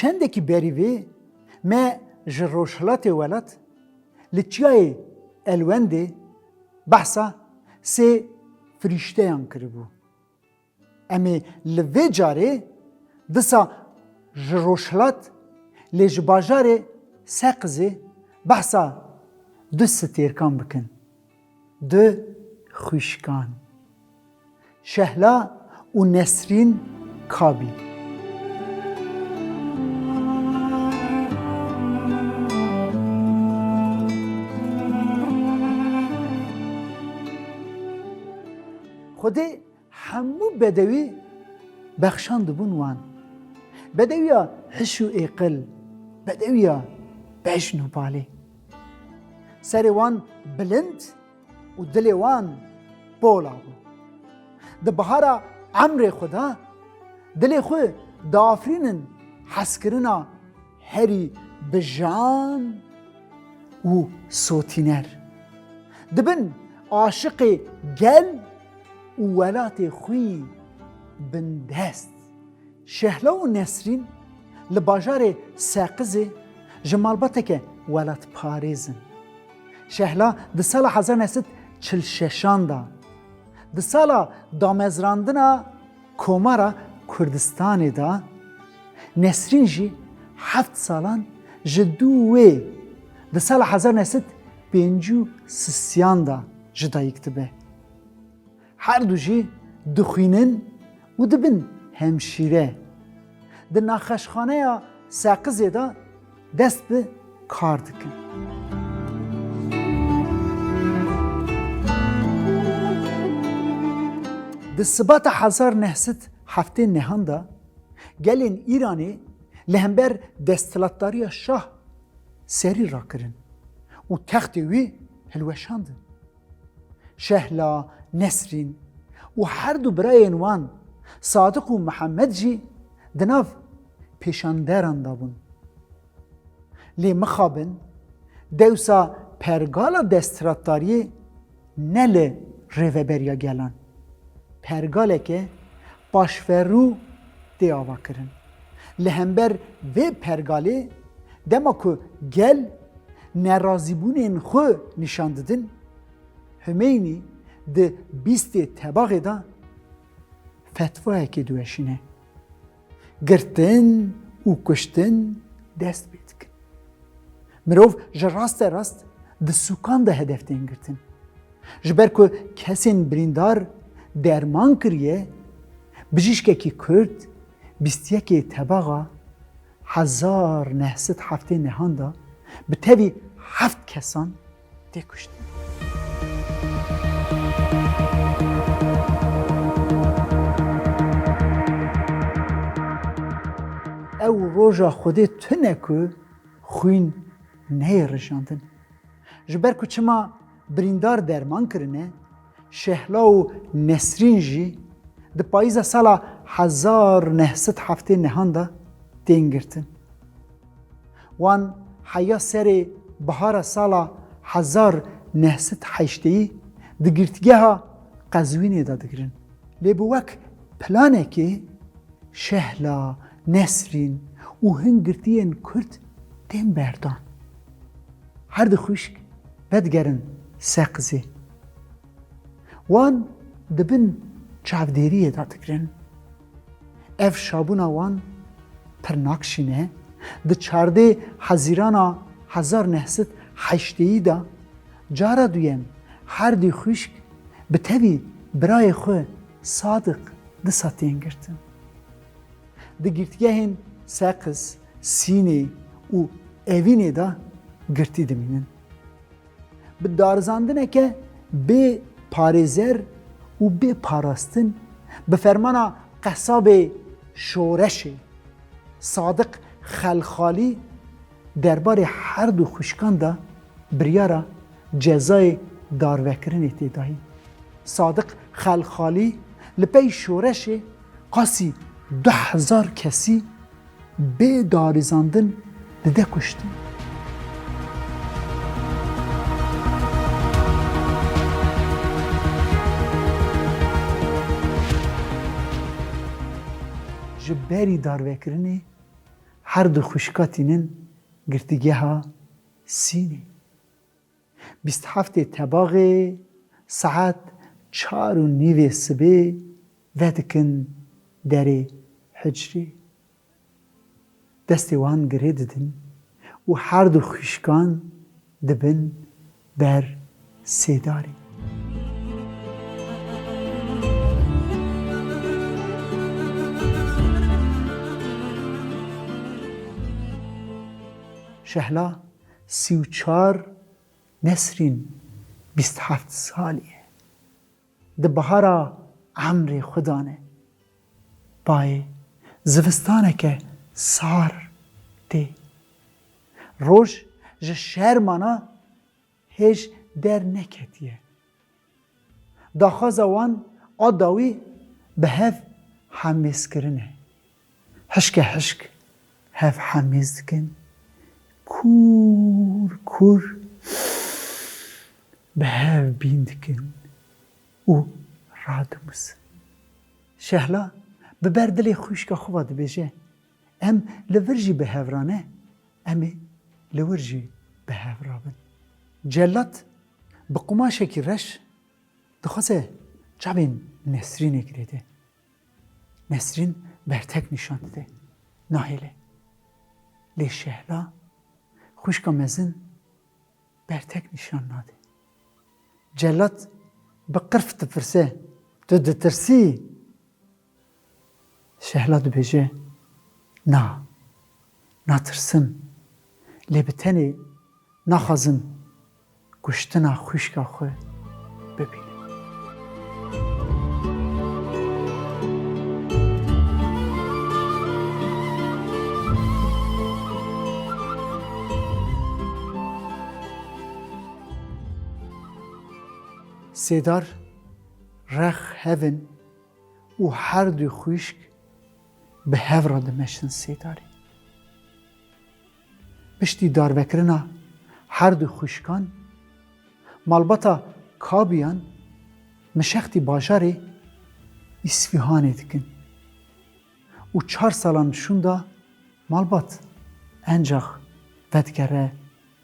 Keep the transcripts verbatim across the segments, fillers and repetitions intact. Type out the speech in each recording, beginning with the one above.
Çendekî berî vê me ji rojhilatê welat li çiyayê Elwendê behsa sê firîşteyan kiribû. Em ê li vê carê disa ji rojhilat lê ji bajarê Seqizê behsa du stêrkan bikin. Du xwişkan. Şehla û Nesrîn Kabî. Xwedê hemû bedewî bexşandibûn wan. Bedewiya hiş û êqil, bedewiya bejn û balê. Serê wan bilind û dilê wan pola bû. Di bihara emrê xwe de dilê xwe diafirînin hezkirina herî bijan û sotîner. Dibin aşiqê gel û welatê xwe yî bindest. Şehla û Nesrîn li bajarê Seqizê ji malbateke welatparêz in. Şehla di sala hezar neh sed çil şeşan de, di sala damezrandina Komara Kurdistanê de, Nesrîn jî heft salan ji dû wê di sala hezar neh sed pêncî û sisiyan de ji dayik dibe. Her du jî dixwînin û dibin hemşîre. Di nexweşxaneya Seqizê de dest bi kar dikin. Di Sibata hezar neh sed heftê nehan de gelên Îranê li hember desthilatdariya şah serî rakirin û textê wî hilweşandin. Şehla, Nesrîn û her du birayên wan Sadiq û Mihemed jî di nav pêşanderan de bûn. Lê mixabin, dewsa pergala desthilatdariyê ne li rêveberiya gelan. Pergaleke paşverû tê avakirin. Li hember vê pergalê, dema ku gel nerazîbûnên xwe nîşan didin, Humeynî di bîstê Tebaxê de fetvayekê diweşîne. Girtin û kuştin dest pê dikin. Mirov ji raste rast di sûkan de hedef tên girtin. Ji ber ku kesên birîndar derman kiriye, bijîşkekî Kurd bîst yekê Tebaxa hezar neh sed heftê nehan de bi tevî heft kesan tê kuştin. Ew roja Xwedê tune ku xwîn neyê rijandin. Ji ber ku çima birîndar derman kirine, Şehla û Nesrîn jî di payîza sala hezar neh sed heftê nehan de tên girtin. Wan heya serê bihara sala hezar neh sed heşteyî di girtîgeha Qezwînê de digirin. Lê bi wek planekê Şehla, Nesrîn û hin girtiyên Kurd tên berdan. Her du xwişk vedigerin Seqizê. Wan di bin çavdêriyê de digirin. Ev şabûna wan pir nakşîne. Di çardê Hezîrana hezar neh sed heşteyî de cara duyem her du xwişk bi tevî birayê xwe Sadiq disa tên girtin. Di girtîgehên Seqiz, Sînê û Evînê de girtî dimînin. Bi darizandineke bê parêzer û bê parastin, bi fermana qesabê şoreşê, Sadiq Xelxalî derbarê her du xwişkan de biryara cezayê darvekirinê tê dayîn. Sadiq Xelxalî li pey şoreşê qasî du hezar kesî bê darîzandin dide kuştin. Ji berî darvekirinê Her du xwişka tînin girtîgeha Sînê. Bîst heftê Tebaxê saet çar û nîvê sibê vedikin derê hicrê. Destê wan girê didin û her du xwişkan dibin ber sêdarê. Şehla sî û çar, Nesrîn bîst heft salî ye. Di bahara emrê xwe dane. Bayê zivistaneke sar tê. Roj ji şermana hêj derneketiye. Daxwaza wan a dawî bi hev hemêzkirin e. Hişke hişk hev hemêz dikin. Kûr kûr bi hev bîn dikin û radimusin. Şehla bi ber dilê xwişka xwe ve dibêje, em li vir jî bi hev re ne, em ê li wir jî bi hev re bin. Cellat bi qumaşekî reş dixwaze çavên Nesrînê girêde. Nesrîn bertek nîşan dide. Nahêle. Lê Şehla, xwişka mezin, bertek nîşan nade. Cellat bi qirf dipirse, "Tu ditirsî?" Şehla dibêje, "Na, natirsim, lê bi tenê naxwazim kuştina xwişka xwe bibînim." Sêdar rex hev in û her du xwişk bi hev re dimeşin sêdarê. Piştî darvekirina her du xwişkan, malbata Kabiyan mişextî bajarê Îsfîhanê dikin û çar salan şûnda malbat encax vedigere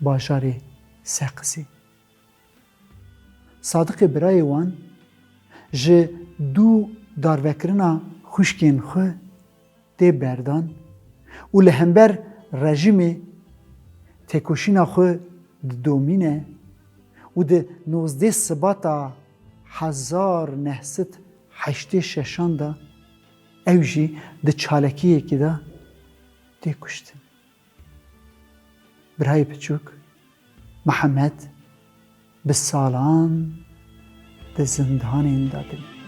bajarê Seqizê. Sadiqê birayê wan ji dû darvekirina xwişkên xwe tê berdan û li hember rejîmê têkoşîna xwe didomîne û di nozdeh Sibata hezar neh sed heştê şeşan de ew jî di çalakiyekê de tê kuştin. Birayê piçûk Mihemed bi salan di zindanên de dimîne.